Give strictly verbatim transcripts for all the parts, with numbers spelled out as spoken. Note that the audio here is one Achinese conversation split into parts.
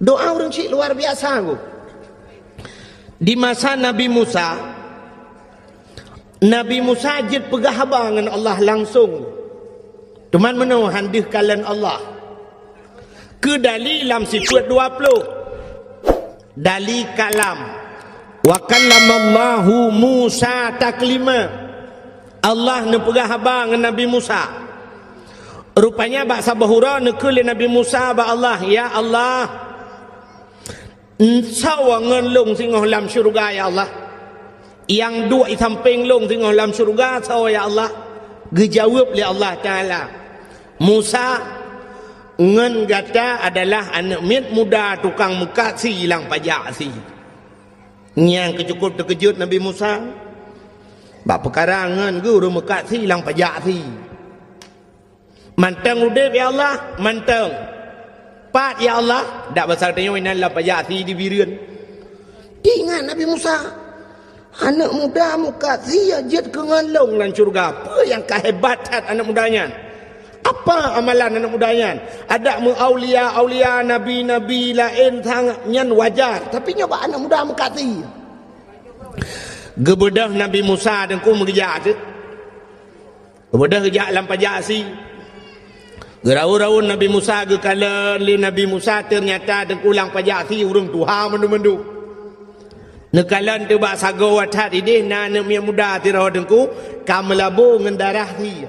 Doa ureuëng syiek luar biasa, Teungku. Di masa Nabi Musa, Nabi Musa jeuet peugah haba ngon Allah langsong. Teuma meunoe han deuh kalon Allah. Keu dali lam sifeuet dua ploh. Dali kalam. Wa kallamallahu Musa taklima. Allah neupeugah haba ngon Nabi Musa. Rupanya bak saboh uroe neukheun lé Nabi Musa bak Allah, "Ya Allah, soe ngon lôn singoh lam syeuruga, ya Allah? Nyang duek di sampéng lôn singoh lam syeuruga soe, ya Allah?" Geujaweueb lé Allah Taala, "Musa, ngon gata adalah aneuëk miet muda tukang meukat sie lam pajak sie." Nyang keucukôp teukeujot Nabi Musa bak peukara ngon geuh ureuëng meukat sie lam pajak sie. "Mantong udeb, ya Allah, mantong." "Pat, ya Allah?" "Dak basa tanyoe inan lam pajak sie di Bireuen." Teuingat Nabi Musa, "Aneuëk muda meukat sie jeuet keu ngon lôn lam syeuruga. Peue nyang ka hebat that aneuëk muda nyan? Apa amalan aneuëk muda nyan? Adak meu aulia-aulia, nabi-nabi laén sangat nyan wajar, tapi nyoe bak aneuëk muda meukat sie." Geubeudôh Nabi Musa Teungku meugeujak teuh. Geubeudôh geujak lam pajak sie. Geuraun-raun Nabi Musa, geukalon lé Nabi Musa, teunyata Teungku lam pajak sie ureuëng tuha mandum-mandum. Neukalon teuh bak sagoe that ideh na aneuëk miet muda sidroe Teungku ka meulabô ngon darah sie.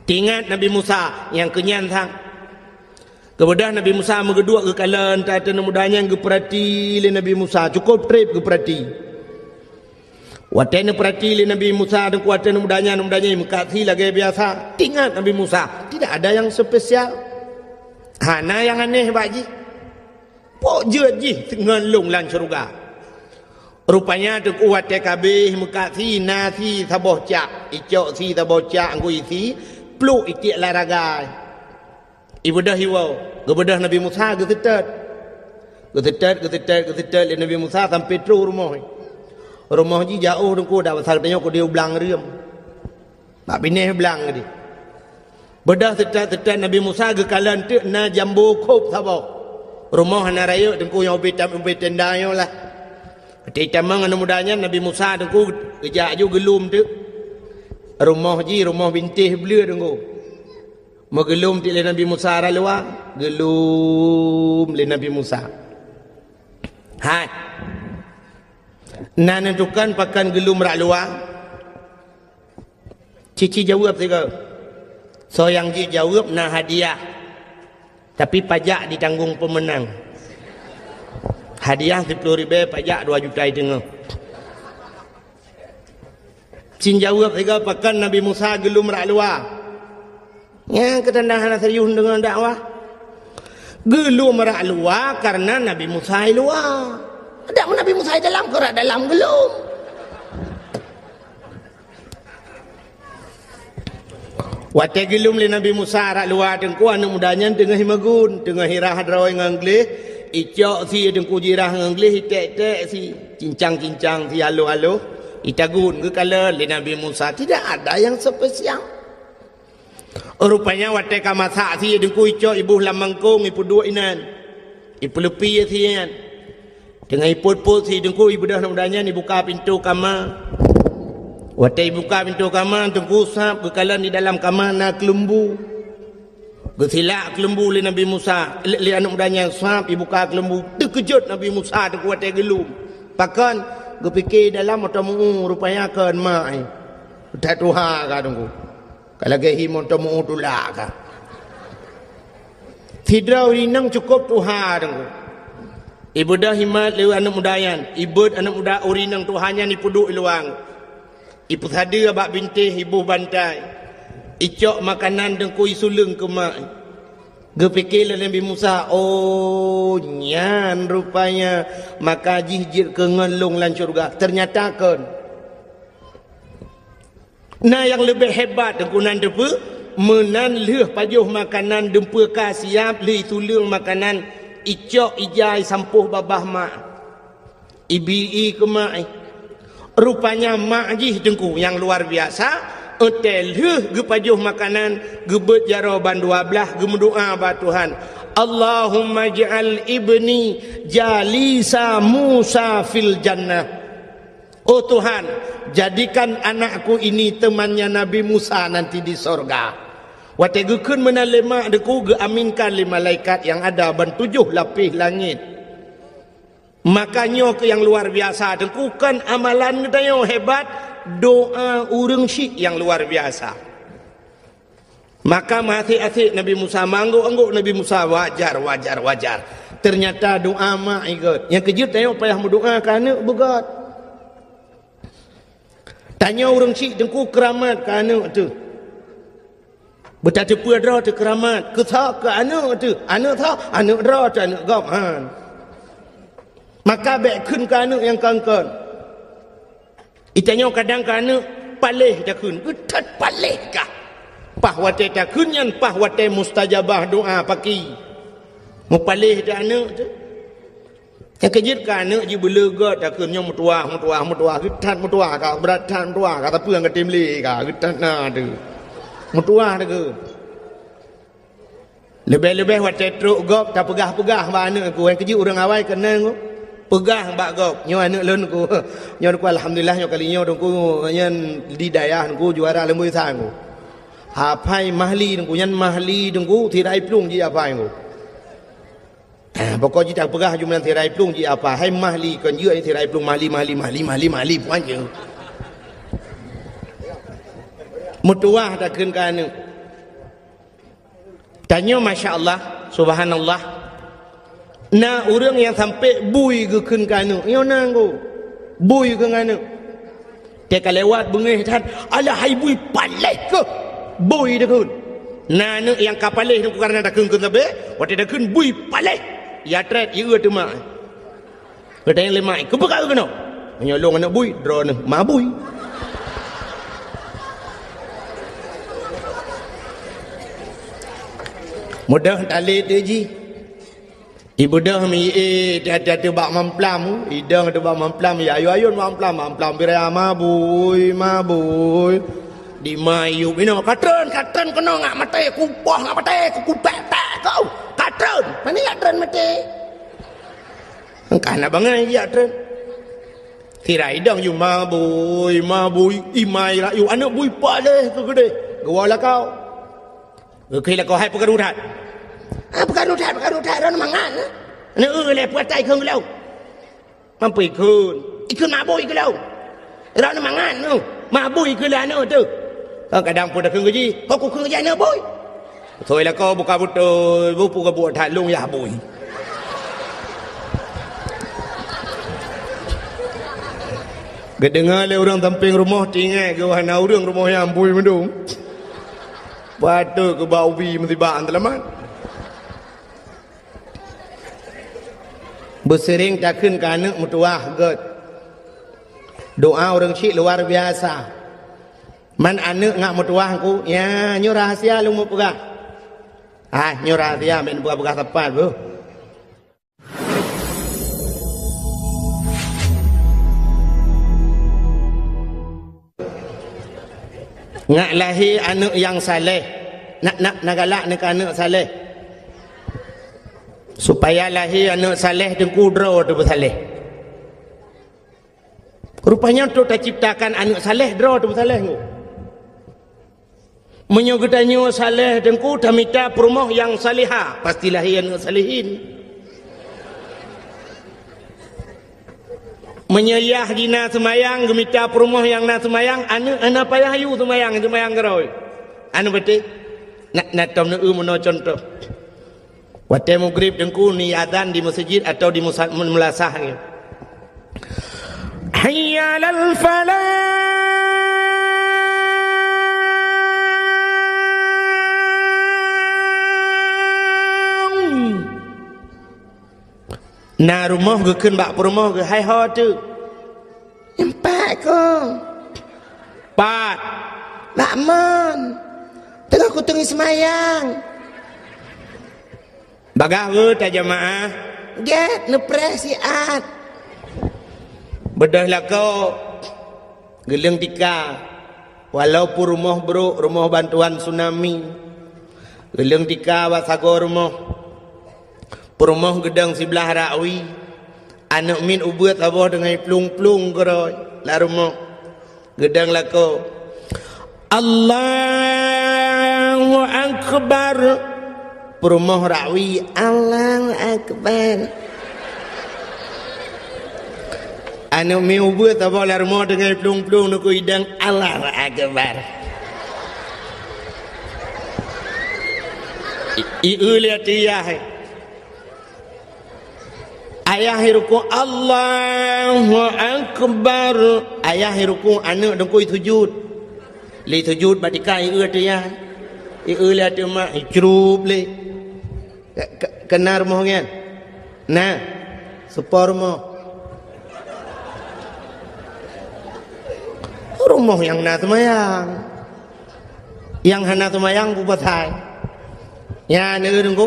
Teuingat Nabi Musa nyang keu nyan sang. Geubeudôh Nabi Musa meugeuduek geukalon that aneuëk muda nyan, geupeurati lé Nabi Musa, cukôp treb geupeurati. Watée neupeurati lé Nabi Musa Teungku, watée aneuëk muda nyan, aneuëk muda nyan meukat sie lagée biasa. Teuingat Nabi Musa, tidak ada yang spesial. Hana nyang aneh bak jih. Peue jeuet jih ngon lôn lam syeuruga? Rupanya Teungku watée ka abéh meukat sie, na sie saboh cak, icok sie saboh cak, anggui sie, pluek itiek lam ragai. Ibeudôh iwoe, geubeudôh Nabi Musa geuseutôt. Geuseutôt, geuseutôt, geuseutôt lé Nabi Musa sampoe troh rumoh. Rumoh jih jaôh Teungku, dak basa tanyoe keudeh u blang reuem. Bak binéh blang keudeh. Beudôh seutôt-seutôt Nabi Musa geukalon teuk na jambo khôb saboh. Rumoh hana rayeuk Teungku, nyang ubé tam-, ubé tenda nyoe lah. Watée jitamong aneuëk muda nyan, Nabi Musa Teungku geujak ju geulom teuk. Rumoh jih rumoh bintéh bleue Teungku. Meugeulom teuk lé Nabi Musa rot luwa, geulom lé Nabi Musa. Hai. Na neutukan pakon geulom rot luwa? Cici jaweueb sigoe. Soe nyang jeuet jaweueb na hadiah. Tapi pajak ditanggong peumeunang. Hadiah siplôh ribée, pajak dua juta teungoh. Cin jaweueb sigoe, pakon Nabi Musa geulom rot luwa? Nyang keutanda hana serius deungon dakwah. Geulom rot luwa kareuna Nabi Musa i luwa. Adak Nabi Musa i dalam, keu rot dalam geulom. Watée geulom lé Nabi Musa rot luwa Teungku, aneuëk muda nyan teungoh meugun, teungoh irah droe ngon gleh, icok sie Teungku jirah ngon gleh, iték-ték sie, cincang-cincang sie aloh-aloh, itagun geukalon lé Nabi Musa. Tidak ada yang spesial. Rupanya watée ka masak sie Teungku, icok iboh lam mangkong, ipeuduek inan, ipeuleupie sie nyan. Teungoh ipot-pot sie Teungku, ibeudôh aneuëk muda nyan ibuka pintoe kama. Watée ibuka pintoe kama, Teungku sab geukalon di dalam kama na keuleumbu. Geusilak keuleumbu lé Nabi Musa, lé, lé aneuëk muda nyan sab ibuka keuleumbu. Teukeujot Nabi Musa Teungku watée geulom. Pakon? Geupike dalam mantong meu-ueh, rupanya kon mak, eh. That tuha ka Teungku. Ka lagée hi mantong meu-ueh tulak ka. Sidroe ureuëng inong cukôp tuha Teungku. Ibeudôh imat lé aneuëk muda nyan, ibeuet aneuëk muda ureuëng inong tuha nyan ipeuduek i luwa. Ipeusadeue bak bintéh, iboh bantai. Icok makanan Teungku, isuleueng keu mak. Geupike lé Nabi Musa, "Oh, nyan rupanya maka jih jeuet keu ngon lôn lam syeuruga." Teunyata kon. Na nyang leubeh hebat Teungku nan teupeue, meunan lheueh pajoh makanan dumpeue ka siab, lheueh isuleueng makanan, icok ija isampôh babah mak. Ibi-i keu mak, eh. Rupanya mak jih Teungku nyang luar biasa, watée lheueh geupajoh makanan, geubeuet jaroe ban dua blaih, geumeudoá bak Tuhan, "Allahumma ij'al ibni jalisa Musa fil jannah." Oh Tuhan, jadikan anakku ini temannya Nabi Musa nanti di sorga. Watée geukheun meunan lé mak Teungku, geuaminkan lé malaikat nyang ada ban tujoh lapéh langét. Maka nyoe keuh nyang luar biasa, Teungku, kon amalan geutanyoe hebat, doa ureuëng syik nyang luar biasa. Maka meuasék-asék Nabi Musa, meuanggok-anggok Nabi Musa, wajar, wajar, wajar. Ternyata doa mak i gét. Nyang keujeuet tanyoe payah meudoa keu aneuëk beugét. Tanyoe ureuëng syik Teungku keuramat keu aneuëk teuh. Beutateupeue droe teuh keuramat, keu soe, keu aneuëk teuh. Aneuëk soe, aneuëk droe teuh, aneuëk gob, han. Maka bék kheun keu aneuëk nyang kon-kon. Geutanyoe kadang keu aneuëk paléh takheun, geutat paléh kah. Paih watée takheun nyan, paih watée mustajabah doa paki. Meupaléh teuh aneuëk teuh. Nyang keujeuet keu aneuëk jih beuleugot takheun nyoe meutuwah, meutuwah, meutuwah, geutat meutuwah, ka brat that meutuwah, ka sapeue nyang ka tem lé ka, geutat na teuh. Meutuwah takheun. Leubeh-leubeh watée trok gob tapeugah-peugah bak aneuëk Teungku, nyang keujeuet ureuëng awai keunong peugah bak gob, "Nyoe aneuëk lôn Teungku." Nyoe Teungku, alhamdulillah, nyoe kali nyoe Teungku, nyan di dayah Teungku juara leumboi sa Teungku. Hafai mahli Teungku, nyan mahli Teungku, sirai plueng jih hafai Teungku. Ah, pokok jih tapeugah jumlah sirai plueng jih hafai, hai mahli kon jeuet sirai plueng mahli, mahli, mahli, mahli, mahli, puan jeuet. Meutuwah takheun keu aneuëk. Tanyoe, masya Allah, subhanallah. Na ureuëng nyang sampai bui geukheun keu aneuëk, nyoe na Teungku. Bui geukheun keu aneuëk. Teuka lewat beungéh that, "Alah hai bui paléh keuh." Bui takheun. Na aneuëk nyang ka paléh Teungku kareuna takheun-kheun sabe, watée takheun bui paléh. Ya trét, ya teuma. Geutanyong lé mak, "Keupeue ka keunoe?" "Meunyoe lôn aneuëk bui, droeneuh ma bui." Mudah talét jih. Ibeudôh mi, eh, tiap-tiap bak mamplam, idong bak mamplam, ya ayun-ayun mamplam, mamplam birai mabui, mabui. Di mayu binoe, "Katreun, katreun keunoe ngat maté, kupoh ngat maté, kukupek-pek kau. Katreun, mana ya treun maté?" Engkah na bangai ya treun. Sira idong yu mabui, mabui, imai rayu, aneuëk bui paléh keu geudeh. Geuwoe lakau. Geukheun lakoe hai peukaru that. Ah, peukaru that, peukaru that, droeneuh mangat, eh. Neu-eu lé puatai kheun geulong. Mampu ikheun. Ikheun mabui geulong. Droeneuh mangat, neu. Mabui keu lé aneuëk teuh. Kadang pun takheun geuji, kok kukheun geuji aneuëk bui. Soi lakoe buka beutôi, bupu geubuet that lôn yah bui. Geudeungoe lé ureuëng sampéng rumoh, tingai geuh hana ureuëng rumoh nyan bui meudong. Patôt keu ba ubi meusibak teulamat. Beuseuring takheun keu aneuëk meutuwah gét. Doa ureuëng syik luar biasa. Man aneuëk ngat meutuwah Teungku, ya, nyoe rahsia lôn meupeugah. Ah, nyoe rahsia, bék neupeugah-peugah sapat beuh. Ngat lahé aneuëk nyang saleh. Nak, nak, na galak neu keu aneuëk saleh. Supaya lahé aneuëk saleh Teungku droe teuh beusaleh. Rupanya untuk taciptakan aneuëk saleh droe teuh beusaleh Teungku. Meunyoe geutanyoe saleh Teungku, tamita peurumoh nyang saleha, pasti lahé aneuëk salehin. Meunyoe yah jina seumayang, geumita peurumoh nyang na seumayang, aneuëk hana payah yu seumayang, seumayang keurôi. Aneuëk beuteh, na, na tom neu-eu meunoe cuntoh. Watée mugrib Teungku ni azan di meuseujid atawa di musa-, meulasah nyoe. Hayya 'alal falah. Na rumoh geukheun bak peurumoh geuh, "Hai ho teuh?" "Nyoe pat, Kong." "Pat?" "Bak mon. Teungoh kuteungi seumayang." Bagaih geuh tajamaah. Gét neupreh siat. Beudôh lakoe geuleueng tika. Walaupun rumoh brok, rumoh bantuan tsunami, geuleueng tika bak sagoe rumoh. Peurumoh geudong siblah rakui, aneuk miet ubeuet saboh teungoh plueng-plueng keudroe lam rumoh. Geudong lakoe, "Allahu Akbar!" Peurumoh rakui, "Allahu Akbar!" Aneuk miet ubeuet saboh lam rumoh teungoh plueng-plueng neukui dong, "Allahu Akbar!" I, i, eu lé ateueh yah. Ayah i rukuk, "Allahu Akbar." Ayah i rukuk, aneuk teungku i sujud. Lé sujud bak tika, i eu ateueh yah. I eu lé ateueh mak, i crup lé. Ke-, ke-, keunan rumoh nyan? Na. Seupôt rumoh. Rumoh nyang na seumayang. Nyang hana seumayang bubasai. Nyan eu teungku.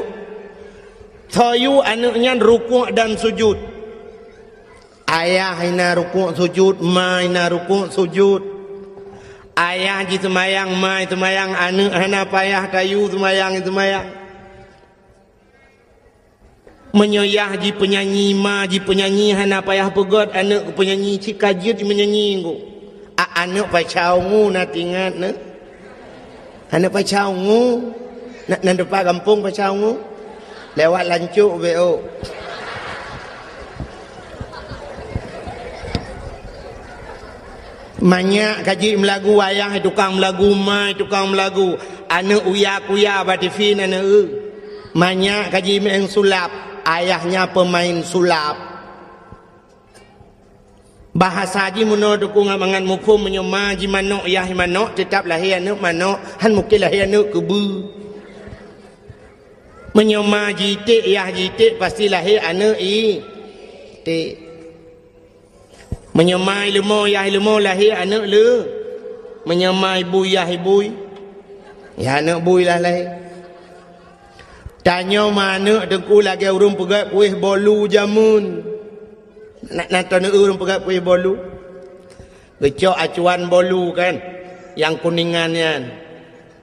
Soe yue aneuk nyan rukuk dan sujud. Ayah na rukuk sujud, ma na rukuk sujud. Ayah jiseumayang, ma seumayang, aneuk hana payah tayue seumayang, seumayang. Meunyoe yah jipeunyanyi, ma jipeunyanyi, hana payah peugét aneuk peunyanyi, cit ka jeuet meunyanyi ngku. A, aneuk Pasha Ungu na teuingat neuh? Aneuk Pasha Ungu? Na, na teumpat gampông Pasha Ungu? Lewat lancok beu. Manyak ka jeuet meulagu, ayah tukang meulagu, ma tukang meulagu, aneuk uya-kuya bak tivi na neueu. Manyak ka jimeu'en sulap, ayahnya peumain sulap. Bahasa jih meunoe teungku ngon mangat muphom, meunyoe ma jimanök, yah manök, teutab lahé aneuk manök, han mungken lahé aneuk keubeue. Meunyoe ma jiték, yah jiték, pasti lahé aneuk iték. Meunyoe ma ileumo, yah ileumo, lahé aneuk leu. Meunyoe ma ibui, yah ibui, yah aneuk bui lah lahé. Tanyoe ma aneuk teungku lagée ureuëng peugét kueh bolu jameun. Na, na taneuk ureuëng peugét kueh bolu? Geucok acuan bolu kan, nyang kuningan nyan.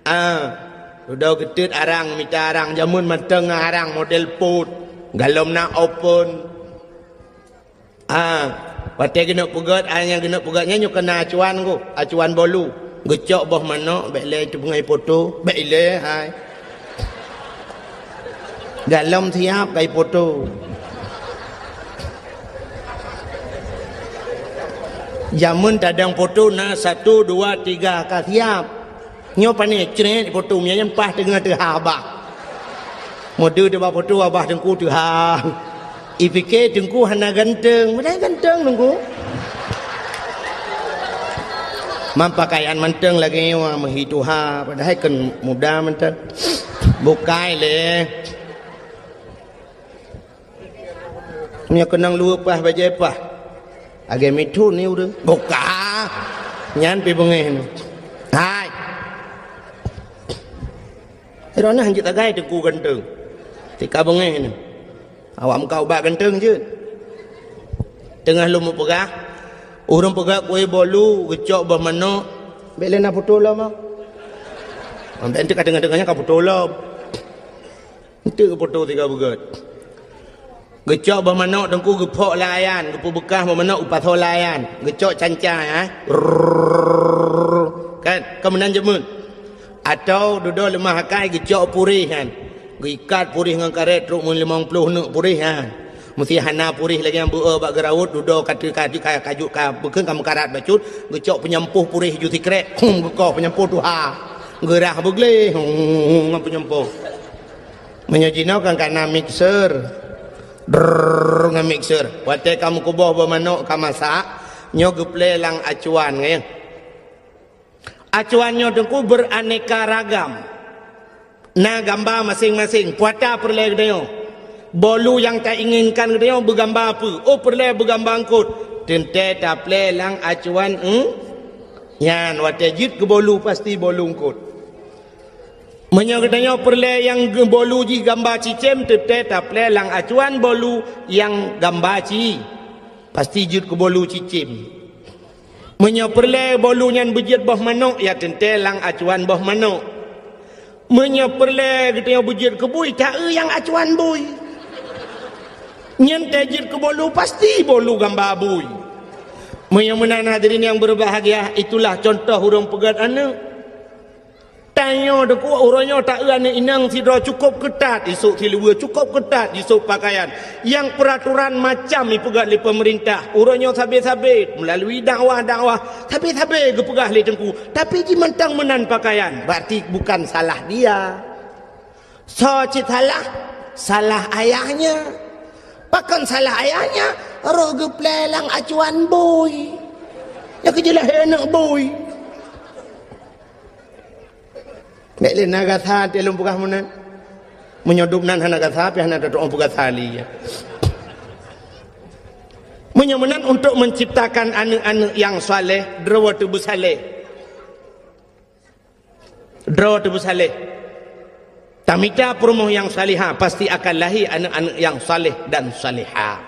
Ah, dudoe geuteut arang, mita arang, jameun mantong arang model pot, galom na open. Ah, watée geuneuk peugét, ai nyang geuneuk peugét nyan nyoe keunan acuan ku, acuan bolu. Geucok boh manök, bék lé teupeungai poto, bék ilée hai. Galom siap kai poto. Jameun tadong poto na satu, dua, tiga ka siap. Nyoe pane crét poto, meunyan paih teungoh teuhah abah. Meudeue teuh bak poto abah teungku teuhah. Ipike teungku hana ganteng, padahai ganteng teungku. Mam pakaian mantong lagée nyoe meuhi tuha, padahai kan muda mantong. Bukai lé. Nyoe keunong luweue paih bajée paih. Lagée mithon ni ureuëng. Buka. Nyan pi beungéh ni. Hai. Droeneuh hanjeuet tagai teungku ganteng. Tika beungéh ni. Awak meukat ubak ganteng jeuet. Teungoh lôn meupeugah, ureuëng peugah kueh bolu, geucok boh manök, bék lé na poto lom. Bék enteuk ka teungoh-teungoh nyan ka poto lom. Enteuk poto tiga beugét. Geucok boh manök teungku geuphok lam ayan, geupeubeukah boh manök geupasoe lam ayan, geucok canca, eh. Rrrr. Kan, ka meunan jameun. Atau dudoe leumah akai geucok puréh nyan. Geuikat puréh ngon karet trok meulimong ploh neuk puréh nyan. Meusé hana puréh lagée nyang beu-e bak geuraut, dudoe ka teu-, ka, ka, ka, ka, bukon ka meukarat bacut, geucok peunyampôh puréh ju sikrek, hum geukoh peunyampôh tuha. Geurah beugleh, hum, ngon peunyampôh. Meunyoe jinoe kan ka na mixer. Drrrr, ngon mixer. Watée ka meukuboh boh manök ka masak, nyoe geuplé lam acuan, ngieng. Acuan nyoe teungku beraneka ragam. Na gamba maséng-maséng, puata peureulée geutanyoe. Bolu nyang tainginkan geutanyoe beugamba peue? Oh, peureulée beugamba eungkot. Teuntée taplé lam acuan, hmm? Nyan watée jeuet keu bolu pasti bolu eungkot. Meunyoe geutanyoe peureulée nyang geu-, bolu jih gamba cicém, teuntée taplé lam acuan bolu nyang gamba ci. Pasti jeuet keu bolu cicém. Meunyoe peureulée bolu nyan beujeuet boh manök, ya teuntée lam acuan boh manök. Meunyoe peureulée geutanyoe beujeuet keu bui, ta-eu nyang acuan bui. Nyan tajeuet keu bolu, pasti bolu gamba bui. Meunyoe meunan hadirin yang berbahagia, itulah contoh ureuëng peugét aneuëk. Tanyoe deukuk uroe nyoe ta-eu aneuëk inong sidroe cukôp keutat isôk siluweue, cukôp keutat isôk pakaian. Nyang peuraturan macam ipeugét lé peumeurintah. Uroe nyoe sabe-sabe meulalu dakwah-dakwah, sabe-sabe geupeugah lé teungku, tapi jimantong meunan pakaian, berarti bukan salah dia. Soe cit salah? Salah ayahnya. Pakon salah ayahnya? Roh geuplé lam acuan bui. Nyang keujeulaih aneuëk bui. Bék lé na gasa teuh lôn peugah meunan. Meunyoe dum nan hana gasa, pih hana tatu'oh peugasa lé. Meunyoe meunan, untuk menciptakan aneuëk-aneuëk nyang saleh, droe teuh beusaleh. Droe teuh beusaleh. Tamita peurumoh nyang salihah, pasti akan lahé aneuëk-aneuëk nyang saleh dan salihah.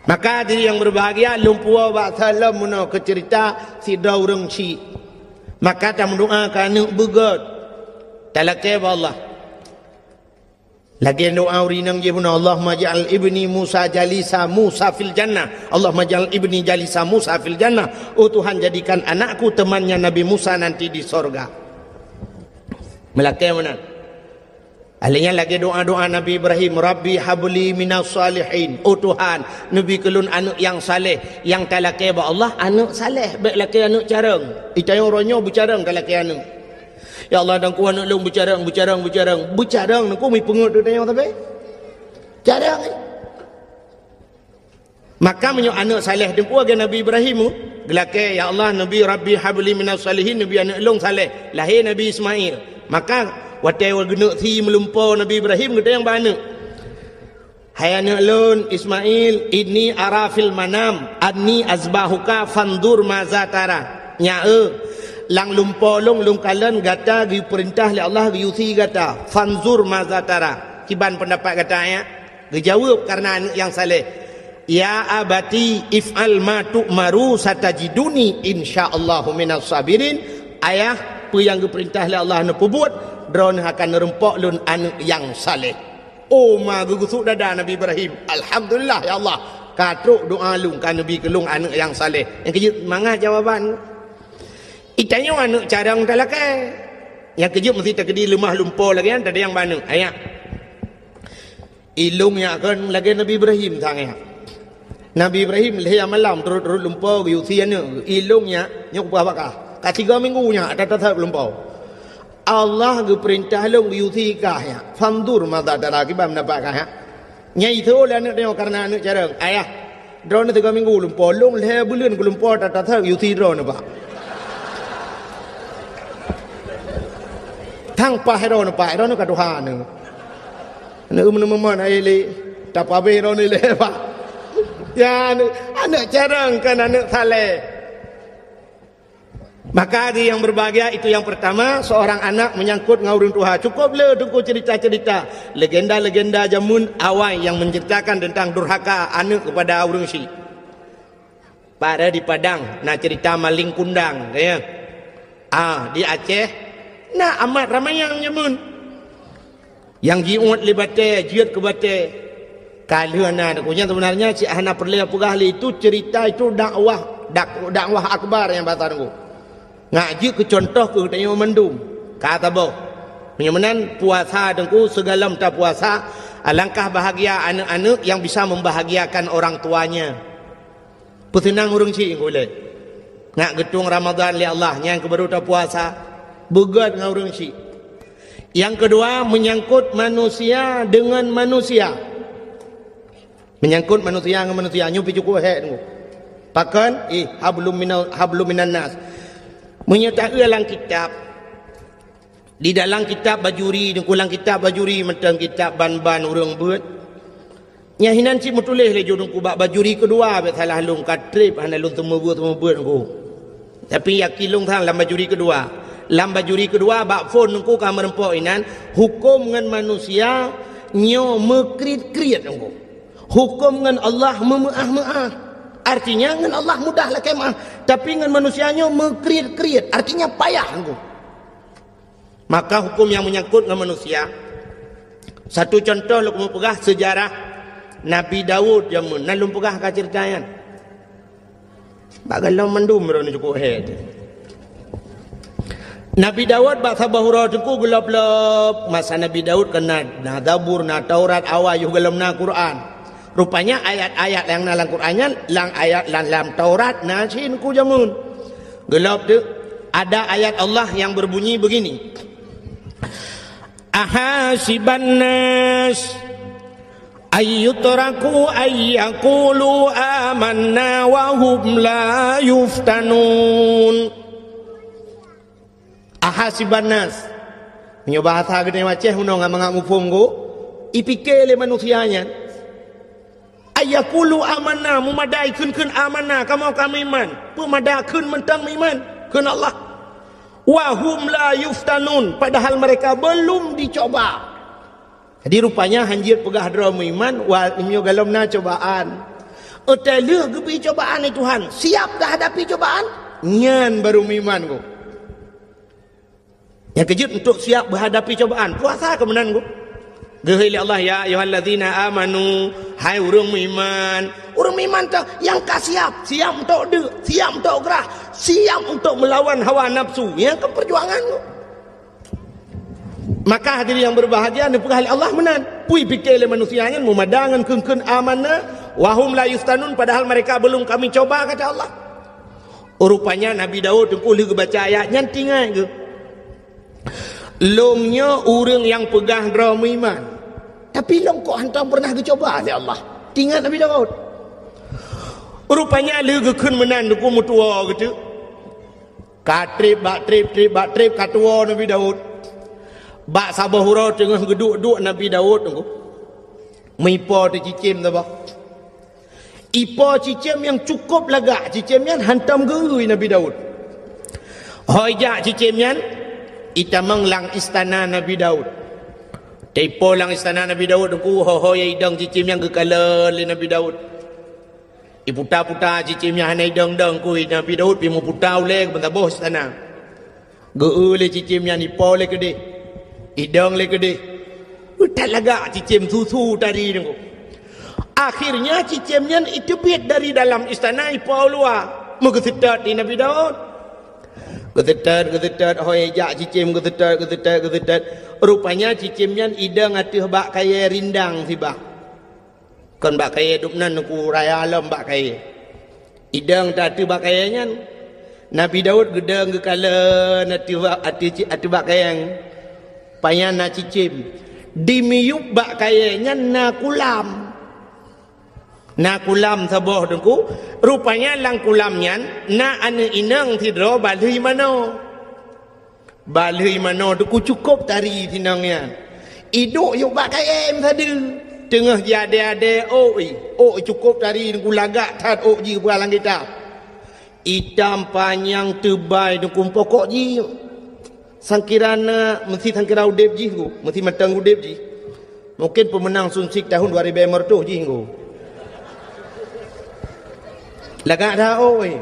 Maka hadirin yang berbahagia, lôn puwoe bak saleuem meunoe keu ceurita sidroe ureuëng chik. Maka tameudoa keu aneuëk beugét, talakée bak Allah. Lagée doa ureuëng inong jih bunoe, "Allahumma ja'al ibni Musa jalisa Musa fil jannah. Allahumma ja'al ibni jalisa Musa fil jannah." Oh Tuhan, jadikan anakku temannya Nabi Musa nanti di sorga. Meulakée meunan. Ahli nyan lagée doa-doa Nabi Ibrahim, "Rabbi habli minas salihin." Oh Tuhan, neubi keu lôn aneuëk nyang saleh. Nyang talakée bak Allah, aneuëk saleh, bék lakée aneuëk carông. Itayong uroe nyoe beucarông talakée aneuëk. Ya Allah, dan ku aneuëk lôn beucarông, beucarông, beucarông. Beucarông nyoe ku mipeungeut teuh tanyoe sabe. Carông, eh. Maka meunyoe aneuëk saleh teungku lagée Nabi Ibrahim, geulakée, "Ya Allah, neubi Rabbi habli minas salihin, neubi aneuëk lôn saleh." Lahé Nabi Ismail. Maka watée geuneuk sie meulumpoe Nabi Ibrahim, geutanyong bak aneuëk, "Hai aneuëk lôn Ismail, inni ara fil manam anni azbahuka fanzur maza tara." Nyak, eh, lam lumpoe lôn, lôn kalon gata geupeurintah lé Allah geuyue sie gata. Fanzur maza tara. Kiban peundapat gata, ya? Geujaweueb kareuna aneuëk nyang saleh, "Ya abati if'al ma tu'maru satajiduni insyaallahu minas sabirin." Ayah, peue nyang geupeurintah lé Allah neupeubuet, droeneuh akan neureumpok lôn aneuëk nyang saleh. Oh ma geugusuk dada Nabi Ibrahim, "Alhamdulillah ya Allah, ka trok doa lôn, ka neubi keu lôn aneuëk nyang saleh." Nyang keujeuet mangat jawaban. Itanyoe aneuëk carông talakée. Nyang keujeuet meusti takeudi leumah lumpoe lagée nyan, tadayang bak aneuëk. Ayah. Ilôn nyak kon lagée Nabi Ibrahim sang nyak. Nabi Ibrahim lhée malam turot-turot lumpoe geuyue sie aneuëk. Ilôn nyak, nyoe kupeugah bak kah. Ka tiga minggu nyak, ata-ata lumpoe. Allah geupeurintah lôn geuyue sie kah nyak. Fanzur maza tara, kiban peundapat kah nyak. Nyan iteue lé aneuëk tanyoe kareuna aneuëk carông. Ayah, droeneuh tiga minggu lumpoe, lôn lhée buleuen geulumpoe ata-ata geuyue sie droeneuh bak. Tang paih droeneuh bak, droeneuh ka tuha neuh. Aneuk meuneumeumon hai lé, tapabeh droeneuh lé, Pak. Ya, aneuk, aneuk carông kon aneuk saleh. Maka di yang berbahagia itu yang pertama, seorang anak menyangkut ngon ureuëng tuha. Cukup le teungku cerita-cerita, legenda-legenda jameun awai yang menceritakan tentang durhaka aneuk kepada ureuëng syik. Pada di Padang na cerita maling kundang, ya. Ah, di Aceh na amat ramai nyang nyamun. Nyang jiuet lé batée, jeuet keu batée. Ka lheueh na, nyan sebenarnya cit hana peureulée peugah lé, itu cerita, itu dakwah, dak-, dakwah akbar nyang bahasa Teungku. Ngat jeuet keu contoh keu geutanyoe mandum. Ka saboh. Meunyoe meunan puasa Teungku, sigohlom tapuasa, alangkah bahagia aneuk-aneuk yang bisa membahagiakan orang tuanya. Peuseunang ureuëng syik ulée. Ngat geutueng Ramadhan lé Allah, nyan keuh baru tapuasa. Beugét ngon ureuëng syik. Nyang keudua, menyangkut manusia dengan manusia. Menyangkut manusia ngon manusia, nyoe pih cukup hék Teungku. Pakon? Ih, hablum minal, hablum minan nas. Meunyoe taeu lam kitab, di dalam kitab Bajuri, Teungku, lam kitab Bajuri mantong kitab ban-ban ureuëng beuet. Nyan hinan cit meutuléh lé ju Teungku bak Bajuri keudua, bék salah lôn ka treb hana lôn teumeubeuet-teumeubeuet Teungku. Tapi yakin lôn sang lam Bajuri keudua. Lam Bajuri keudua bak phon Teungku ka meurumpok inan, huköm ngon manusia nyoe meukriet-kriet Teungku. Huköm ngon Allah meumeuáh-meuáh. Artinya ngon Allah mudah lakée meuáh, tapi ngon manusia nyoe meukriet-kriet, artinya payah Teungku. Maka huköm nyang menyangkut ngon manusia. Satu contoh lôn keumeung peugah sejarah Nabi Daud jameun, na lôn peugah ka ceurita nyan. Bak gohlom mandum droeneuh cukôp hé teuh. Nabi Daud bak saboh uroe teungku geulop-lop. Masa Nabi Daud kan na, na Zabur, na Taurat, awai yoh gohlom na Quran. Rupanya ayat-ayat nyang na lam Quran nyan, lam ayat lam, lam Taurat na cit teungku jameun. Geulop teuh, ada ayat Allah yang berbunyi begini. Ahasiban nas ayyutraku ayyakulu amanna wa hum la yuftanun. Ahasiban nas. Meunyoe bahasa geutanyoe Aceh, meunyoe ngon mangat muphom go, ipike lé manusia nyan. Ayyakulu amanna, meumada ikheun-kheun amanna, kamoe ka meuiman. Peumada kheun mantong meuiman kheun Allah. Wa hum la yuftanun, padahal mereka belum dicoba. Jadi rupanya hanjeuet peugah droe meuiman, wa meunyoe gohlom na cobaan. Watée lheueh geubri cobaan lé Tuhan, siap geuhadapi cobaan, nyan baru meuiman gob. Nyang keujeuet untuk siap geuhadapi cobaan, puasa keu meunan gob. Geuhôi lé Allah, "Ya ayyuhallazina amanu," hai ureuëng meuiman. Ureuëng meuiman teuh nyang ka siap, siap untuk deuk, siap untuk grah, siap untuk meulawan hawa nafsu. Nyang keu peujuangan gob. Maka hadirin yang berbahagia, neupeugah lé Allah meunan. Peue ipike lé manusia nyan meumada ngon kheun-kheun amanna, wa hum la yuftanun, padahal mereka belum kami coba, kata Allah. Rupanya Nabi Daud teungku lheueh geubaca ayat nyan teuingat geuh. Lôn nyoe ureuëng nyang peugah droe meuiman, tapi lôn kok hántom peureunah geucoba lé Allah. Teuingat Nabi Daud. Rupanya lheueh geukheun meunan teungku meutuwoe geuteuk. Ka treb bak treb, treb bak treb, ka tuwoe Nabi Daud. Bak saboh uroe teungoh geuduek-duek Nabi Daud teungku, meuipo teuh cicém saboh. Ipo cicém nyang cukôp lagak, cicém nyan hántom geu-eu Nabi Daud. Ho ijak cicém nyan, itamong lam istana Nabi Daud. Teuipo lam istana Nabi Daud teungku, ho-ho nyang idong cicém nyan geukalon lé Nabi Daud. Iputa-puta cicém nyan hana idong-dong kui, Nabi Daud pih meuputa ulée ban saboh istana. Geu-eu lé cicém nyan, ipo lé keudeh, idong lé keudeh. That lagak cicém, su-su tari teungku. Akhirnya cicém nyan iteubiet dari dalam istana ipo u luwa, meugeuseutôt di Nabi Daud. Geuseutôt, geuseutôt, ho ijak cicém geuseutôt, geuseutôt, geuseutôt. Rupanya cicém nyan idong ateueh bak kayée rindang sibak. Kon bak kayée dum nan, teungku, raya lom bak kayée. Idong teuh ateueh bak kayée nyan. Nabi Daud geudong geukalon ateueh bak, ateueh ci-, ateueh bak kayée nyan. Pajan na cicém. Di miyueb bak kayée nyan na kulam. Na kulam saboh teungku. Rupanya lam kulam nyan na aneuëk inong sidroe balheueh manoe. Balheueh manoe teungku cukôp tari si inong nyan. Iduek yub bak kayée meusadeue. Teungoh jiadée-adée ôk jih. Ôk cukôp tari teungku, lagak that ôk jih peue lam kitab. Itam panyang teubai teungku, pokok jih sangkira na, meusi sangkira udeb jih teungku, meusi mantong udeb jih. Mungken peumeunang Sunsik tahun dua ribu lima ratus jih teungku. Lagak that ôk jih.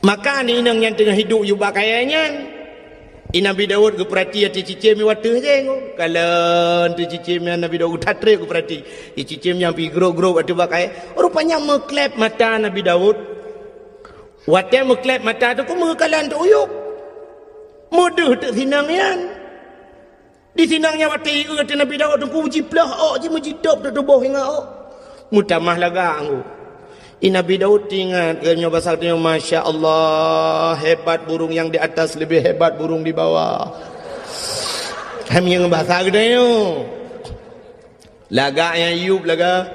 Maka aneuëk inong nyan teungoh iduek yub bak kayée nyan. I Nabi Daud geupeurati ateueh cicém i wateueh jih teungku. Kalon ateueh cicém nyan Nabi Daud that treb geupeurati. I cicém nyan pih grôp-grôp ateueh bak kayée. Rupanya meukleb mata Nabi Daud. Watée meukleb mata teungku meukalon teuk yub. Meudeuh teuk si inong nyan. Di si inong nyan watée ié ateueh Nabi Daud teungku, meujiplôh ôk jih, meujitôb teuk tuboh ingat ôk. Meutamah lagak teungku. I Nabi Daud teuingat, geutanyoe basa geutanyoe, "Masya Allah, hebat burung yang di atas lebih hebat burung di bawah." Hai meunyoe basa geutanyoe. Lagak nyang yub lagak.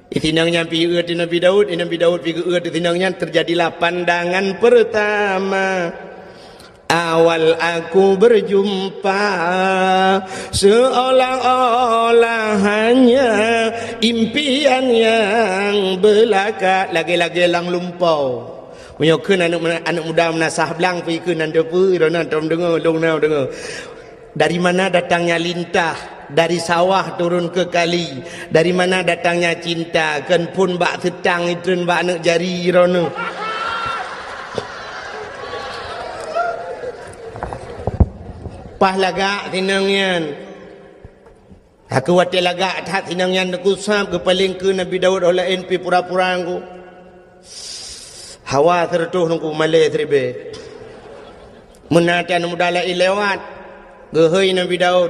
I si inong nyan pih ié ateueh Nabi Daud, i Nabi Daud pih geu-eu ateueh si inong nyan, terjadilah pandangan pertama. Awal aku berjumpa, seolah-olah hanya impian yang belaka, lagée-lagée lam lumpoe. Meunyoe kheun aneuëk, aneuëk muda meunasah blang pih kheun nan teupeu, droeneuh tom deungoe, lôn na deungoe. Dari mana datangnya lintah, dari sawah turun ke kali. Dari mana datangnya cinta, kon phon bak seutang itreun bak aneuëk jari droeneuh. Paih lagak si inong nyan. Aku watée lagak that inong nyan teungku sab geupaleng keu Nabi Daud, oh laén pi pura-pura teungku. Hawa sireutôh teungku malée siribée. Meunan aneuk muda laén lewat, geuhôi Nabi Daud,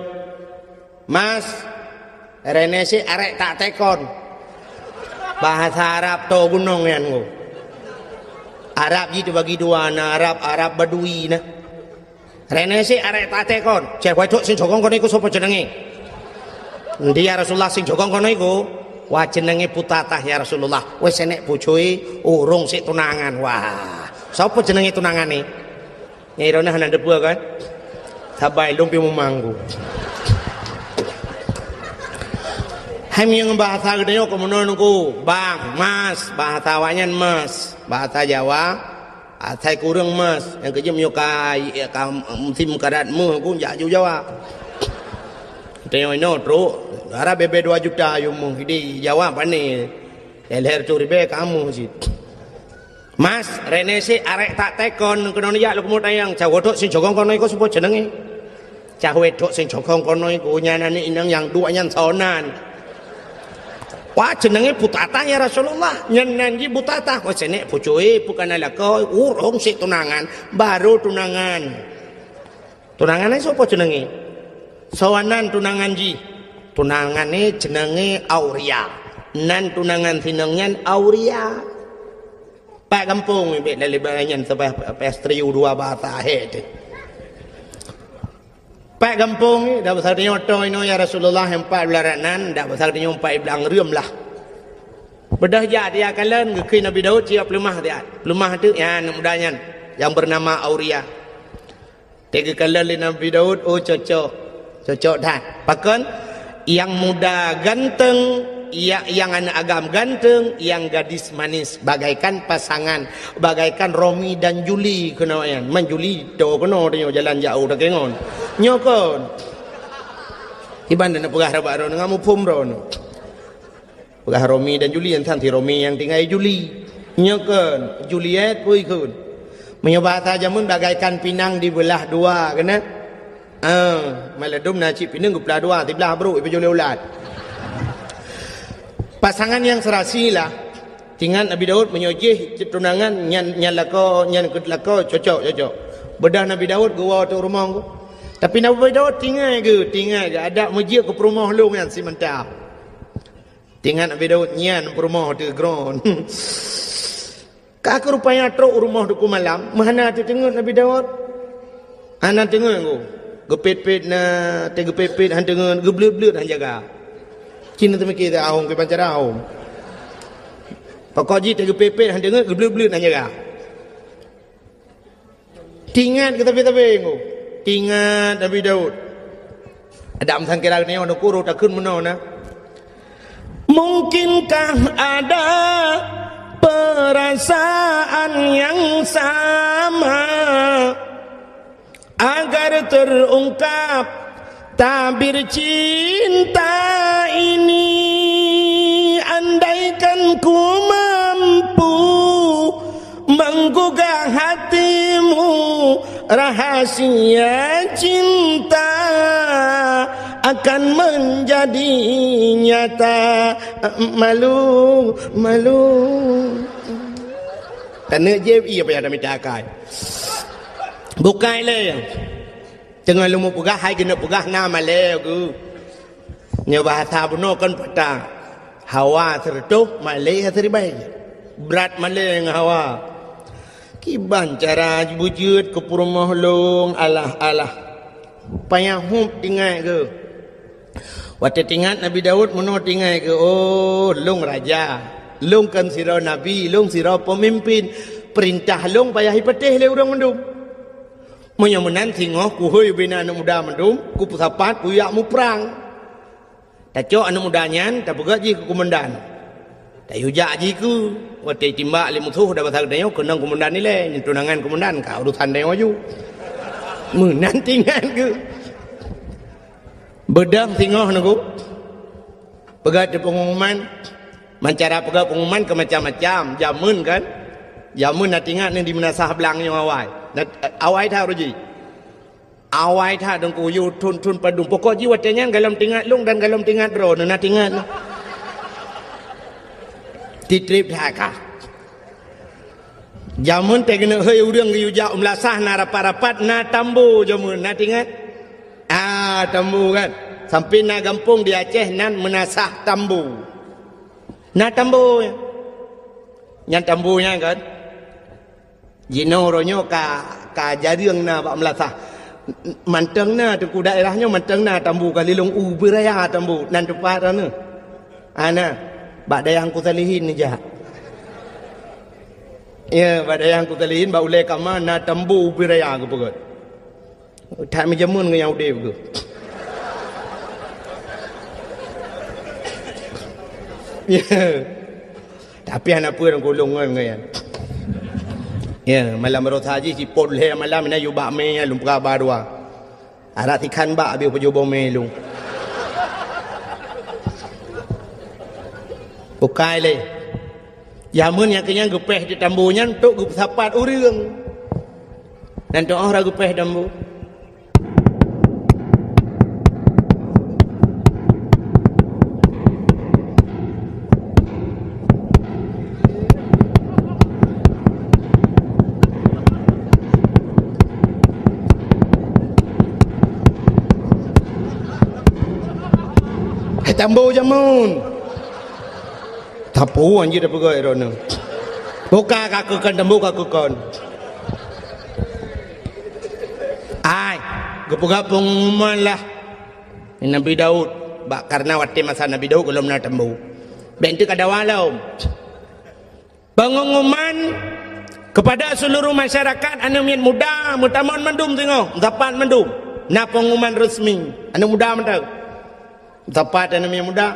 "Mas, reuneuh sit arek tak tekon." Bahasa Arab toe gunong nyan teungku. Arab jih teubagi dua, na Arab, Arab Badui na. "Reuneuh sit arek tak tekon." "Ceh, wai trok sing cokong keunoe ku soe po ceunenge?" "Ndi ya Rasulullah, sing cokong keunoe ku?" "Wah, ceunenge putatah ya Rasulullah." "Weh senek pucui, urong sit tunangan." "Wah, soe po ceunenge tunangan ni?" Nyang droeneuh hana teupeue kan? Sabai lôn pi mumang ku. Hai meunyoe bahasa geutanyoe keu meunoe teungku, bang, mas, bahasa awaknyan mas, bahasa Jawa, asai kureueng mas, nyang keujeuet meunyoe ka, ka musim karat meuh ku jak ju Jawa. Tanyoe inoe trok, dara bebe dua juta yue meuh di Jawa pane. Leher tu ribée kamoe cit. "Mas, reuneuh sit arek tak tekon keunoe jak lôn keumeung tayang, cah wai trok sing cokong keunoe ku soe po ceunenge?" "Cah wai trok sing cokong keunoe ku nyan aneuk inong nyang duek nyan soe nan?" "Wah, ceunenge putatah ya Rasulullah, nyan nan jih putatah." "Wah senek pucui, peu kana lakoe, urong sit tunangan, baru tunangan." "Tunangan nyan soe po ceunenge?" "Soe nan tunangan jih?" "Tunangan nyan ceunenge Auria. Nan tunangan sinong nyan Auria." Pat gampông nibak lalé barang nyan sabai pastri u dua bahasa hé teuh. Pat gampông, dak basa tanyoe toe inoe ya Rasulullah, empat belas ranan, dak basa tanyoe empat belas reuem lah. Beudôh jak dia kalon geukheun Nabi Daud siap peuleumah dia. Peuleumah tu ya aneuk muda nyan yang bernama Auria. Teugeukheun lé Nabi Daud, oh cocok. Cocok that. Pakon? Yang muda ganteng, ya, yang aneuk agam ganteng, yang gadis manis, bagaikan pasangan, bagaikan Romi dan Juli keunoe nyan. Man Juli toe keunoe tanyoe jalan jauh dak ngon. Nyoe kon. Iban dan peugah rabak droeneuh ngon muphom droeneuh. Peugah Romi dan Juli, nyan si Romi nyang tinggai Juli. Nyoe kon Juliet pui kon. Meunyoe bahasa jameun bagaikan pinang dibeulah dua keunan. Ah, maladum na cit pinang geupeulah dua, siblah brok ipeujulé ulat. Pasangan yang serasi lah. Tingat Nabi Daud meunyoe jih cit tunangan nyan, nyan lakoe, nyan keut lakoe cocok, cocok. Beudôh Nabi Daud geuwoe teuk rumoh. Tapi Nabi Daud tingat geuh, tingat geuh adak meujeuet keu peurumoh lôn nyan simanta. Tingat Nabi Daud nyan peurumoh teuh kron. Ka keu rupanya trok u rumoh teungku malam, meuhana teuteungeut Nabi Daud. Hana teungeut ku. Geupet-pet na, teugeupet-pet han teungeut, geubleut-bleut han jaga. Cina teumiki teu ahong keu bancara ahong. Pokok jih teugeupet-pet han teungeut, geubleut-bleut han jaga. Tingat keu tapi-tapi ngu. Tingat Nabi Daud. Adam sangkira geutanyoe neukuru takheun meunoe na. Mungkinkah ada perasaan yang sama agar terungkap tabir cinta ini, andaikan ku mampu menggugah hatimu, rahasia cinta akan menjadi nyata. Malu, malu. Taneuk jép ie payah dah mita akai. Bukai lé. Teungoh lôn peugah hai keuneuk peugah na malée geuh. Nyoe bahasa bunoe kon pata. Hawa sireutôh malée siribée. Brat malée ngon hawa. Kiban cara beujeuet keu peurumoh lôn alah-alah. Payah hub tingat geuh. Watée tingat Nabi Daud meunoe tingat geuh, oh lôn raja. Lôn kon sidroe nabi, lôn sidroe peumimpin. Peurintah lôn payah ipatéh lé ureuëng mandum. Meunyoe meunan singoh kuhôi ubena aneuëk muda mandum, kupeusapat kujak muprang. Tacok aneuëk muda nyan tapeugét jih keu kumandan. Tayue jak jih keu watée timbak lé musoh dah basa geutanyoe keunong kumandan ilée, nyan tunangan kumandan ka urosan tanyoe aju. Meunan tingat geuh. Beudang singoh neuku. Peugét di pengumuman, mancara peugét pengumuman keu macam-macam. Jameun kan? Jameun na tingat ni di meunasah blang nyoe awai. Na, awai that uroe jih. Awai that Teungku, yue thon-thon padum. Pokok jih watée nyan galom teuingat lôn dan galom teuingat droeneuh, na teuingat. Titreb that kah. Jameun teuh keuneuk hôi ureuëng geuyue jak u meulasah na rapat-rapat, na tambo jameun, na teuingat? Ah, tambo kan. Sampai na gampông di Aceh nan meunasah tambo. Na tambo. Nyan tambo nyan kan. Jinoe uroe nyoe ka, ka jareueng na bak meulasah. Mantong na Teungku daerah nyoe, mantong na tambo ka lilong u beuraya tambo nan teumpat na. Ana, bak dayah Teungku Salihin neujak. Ya, bak dayah Teungku Salihin, bak ulée kama na tambo u beuraya geupeugöt. That meujameun ngon nyang udeb geuh. Ya. Tapi hana peue lôn kulong ngon, ngon nyan. Ya, malam baroesa jih sipot lhée malam na yue bak mé lôn peugah ba dua. Arak sikhan bak habéh peujoh bomé lôn. Bukai lé. Jameun nyang keunyan geupéh di tambo nyan untuk geupeusapat ureuëng. Dan toh ra geupéh tambo. Hai tambo jameun. Tapu anjir peugah droeneuh. Buka ka keukon tambo ka keukon. Ai, geupeugah pengumuman lah. Nabi Daud, bak, karena watée masa Nabi Daud gohlom na tambo. Bék teuk ka dawa lom. Pengumuman kepada seluruh masyarakat, aneuëk miet muda, meutamong mandum singoh, meusapat mandum. Na pengumuman resmi, aneuëk muda mantong. Meusapat aneuëk miet muda.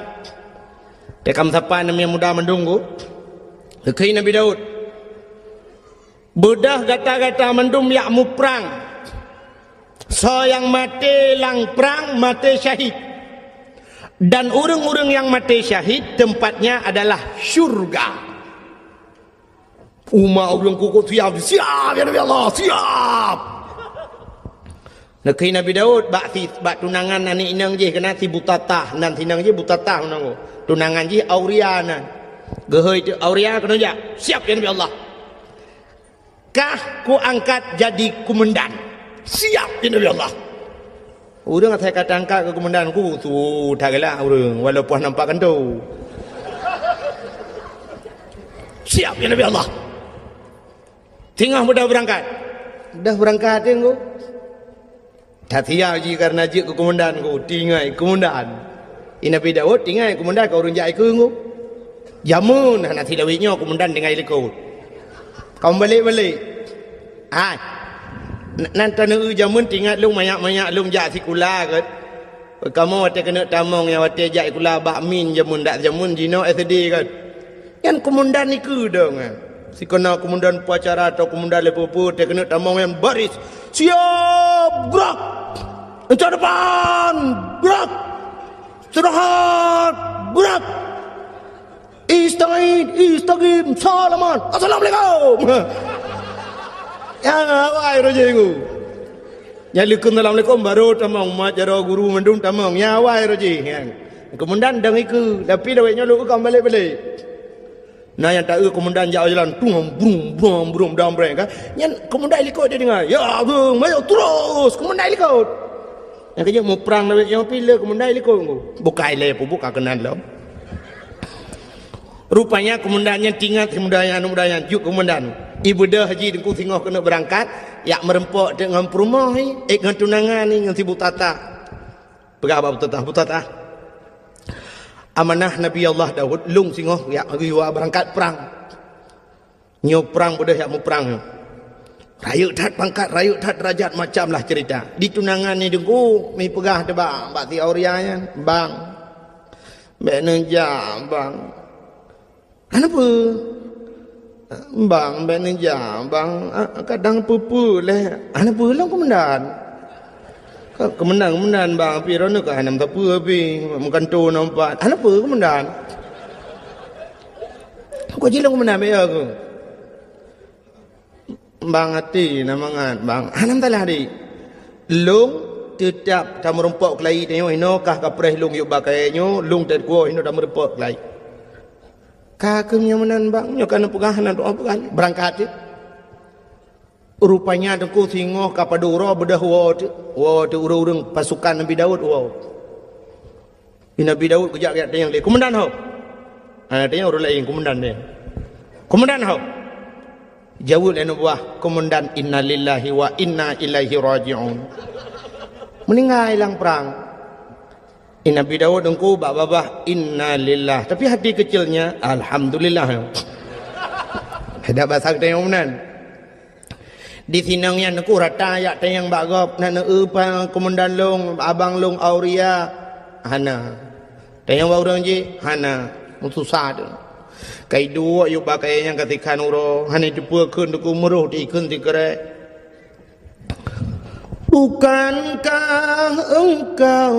Teuka meusapat aneuëk miet muda mandum ku. Geukheun Nabi Daud. Beudôh gata-gata mandum jak muprang. Soe nyang maté lam prang, maté syahid. Dan ureuëng-ureuëng nyang maté syahid, tempatnya adalah syurga. Umat ureuëng kukut siap, siap, ya Nabi Allah, siap. Neukheun Nabi Daud, bak si, bak tunangan aneuëk inong jih, keunan si Butatah, nan si inong jih Butatah nan. Tunangan jih Auria nan. Geuhôi teuk Auria keunoe jak, siap, ya Nabi Allah. Kah kuangkat jadi komandan. Siap, ya Nabi Allah. Ureuëng asai ka tangkat keu komandan ku, su that galak ureuëng, walaupun nampak kantô. Siap, ya Nabi Allah. Singoh beudôh beurangkat. Beudôh beurangkat, Teungku. That siap jih karena jeuet keu komandan ku, tinggai komandan. I Nabi Daud tinggai komandan ka ureuëng jak ikeue ku. Jameun hana silawét nyoe komandan tinggai likot. Ka meubalek-balek. Hai. N-, nan taneuk jameun teuingat lôn manyak-manyak lôn jak sikula keuh. Kamoe watée keuneuk tamong nyang watée jak sikula bak min jameun dak jameun jinoe S D keuh. Nyan komandan ikeue dong, eh. Sikeuna komandan upacara atau komandan level peuet, teuh keuneuk tamong nyan baris. Siap, gerak! Encak depan, gerak! Istirahat, gerak! Istagid, istagim, salaman. Assalamualaikum. Ya, awai roh jih ku. Nyang leukon assalamualaikum baru tamong, mat jaroe guru mandum tamong. Ya, awai roh jih. Ya. Komandan dong ikeue, tapi lawét nyoe lôn ka meubalek-balek. Na nyang taeu komandan jak jalan, tung, brum, brum, brum, dam breng kan. Nyan komandan likot dia dengar. Ya, brum, maju terus, komandan likot. Nyang keuh muprang lawét nyoe pih le komandan likot. Bukai lé pubuk ka keunan lom. Rupanya komandan nyan teuingat si muda nyan, aneuk muda nyan, jeuet komandan. Ibeudôh jih Teungku singoh keuneuk beurangkat, jak meureumpok teuk ngon peurumoh nyan, eh, ngon tunangan nyan, ngon si Butatah. Peugah bak Butatah, "Butatah, amanah Nabi Allah Daud, lôn singoh jak geuyue beurangkat prang. Nyoe prang beudôh jak muprang nyoe. Rayeuk that pangkat, rayeuk that derajat, macam lah cerita." Di tunangan nyan Teungku, meupeugah teuh bak, bak si Auria nyan, "Bang, bék neujak, Bang." "Hana peue?" "Bang, bék neujak, Bang. Ah, kadang peue-peue lé." "Hana peue lom, komandan." "Ka, komandan, komandan, Bang, pih droeneuh ka hana meusapeue pih, meukanto na umpat." "Hana peue, komandan." "Kok jilong, komandan, bék ya keuh." "Bang, até na mangat, Bang." "Hana masalah, Dik." Lôn teutab tameurumpok keulayi tanyoe, inoe kah kapreh lôn yôh bak kayée nyoe, lôn teukuwoe inoe tameurumpok keulayi. Ka keuh nyoe meunan bang, nyoe ka neupeugah hana doa peugah, beurangkat teuh. Rupanya teungku singoh ka padub uroe beudôh woe teuh, woe teuh ureuëng-ureuëng pasukan Nabi Daud woe. Di Nabi Daud geujak geujak tanyong lé, "Komandan ho?" Hana tanyong ureuëng laén, "Komandan nyan?" "Komandan ho?" Jaweueb lé aneuk buah komandan, "Innalillahi wa inna ilaihi raji'un." Meuninggai lam prang. Di Nabi Daud teungku bak babah, "Innalillah." Tapi hati kecilnya, "Alhamdulillah." Ada bahasa geutanyoe meunan. Di sinong nyan teungku rata jak tanyong bak gob, "Na neueu pa komandan lôn, abang lôn Auria?" Hana. Tanyong bak ureuëng jih, hana. Susah teuh. Ka iduek yôh bak kayée nyan ka sikhan uroe, hana jiteupeu kheun teungku, meuroh teuh ikheun sikrek. Bukankah engkau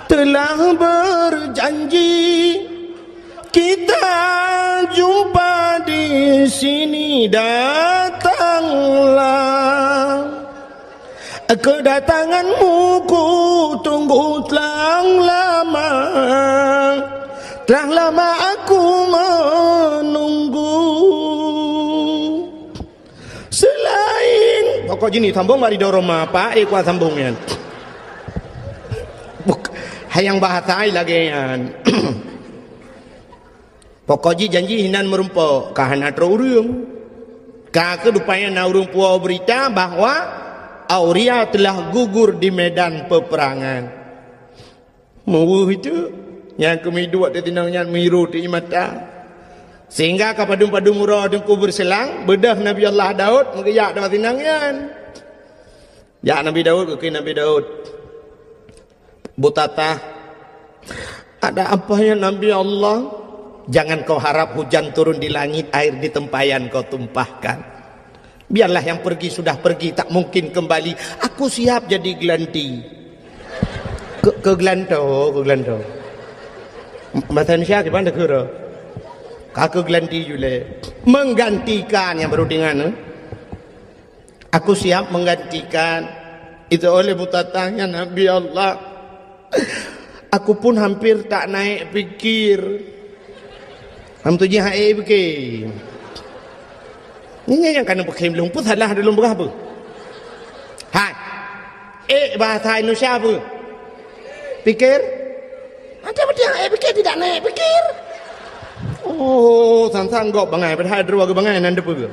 telah berjanji kita jumpa di sini? Datanglah. Kedatanganmu ku tunggu telah lama. Telah lama aku menunggu. Selain, pokok jih ni sambong bak ridho Roma, Pak, eh, kuat sambong nyan. Buk-, hayang bahasa ai lagée nyan. Pokok jih janji hinan meurumpok, ka hana troh ureuëng. Ka keuh rupanya na ureuëng puwoe beurita bahwa Auria telah gugur di medan peperangan. Meuweuh itu, nyang keumiduek di tinong nyan miru di mata. Sehingga ka padum-padum uroe teungku beureuselang, beudôh Nabi Allah Daud meugeujak di tinong nyan. Jak Nabi Daud, geukheun Nabi Daud, "Butatah, ada apa ya Nabi Allah? Jangan kau harap hujan turun di langit, air di tempayan kau tumpahkan. Biarlah yang pergi sudah pergi, tak mungkin kembali. Aku siap jadi gelanti." Ke, ke gelanto, ke gelanto. Bahasa Indonesia gimana, kira? Ka ke gelanti jule. Menggantikan yang baru dengan, eh? "Aku siap menggantikan." Itu oleh butatahnya Nabi Allah. Aku pun hampir tak naik pikir. Ham tu jih hai pikir. Ini yang kena pakai belum pun salah dalam berapa? Hai. Eh, bahasa Indonesia apa? Pikir? Ada betul yang eh pikir tidak naik pikir. Oh, sang-sang gok bangai, padahal dua ke bangai nan depan ke.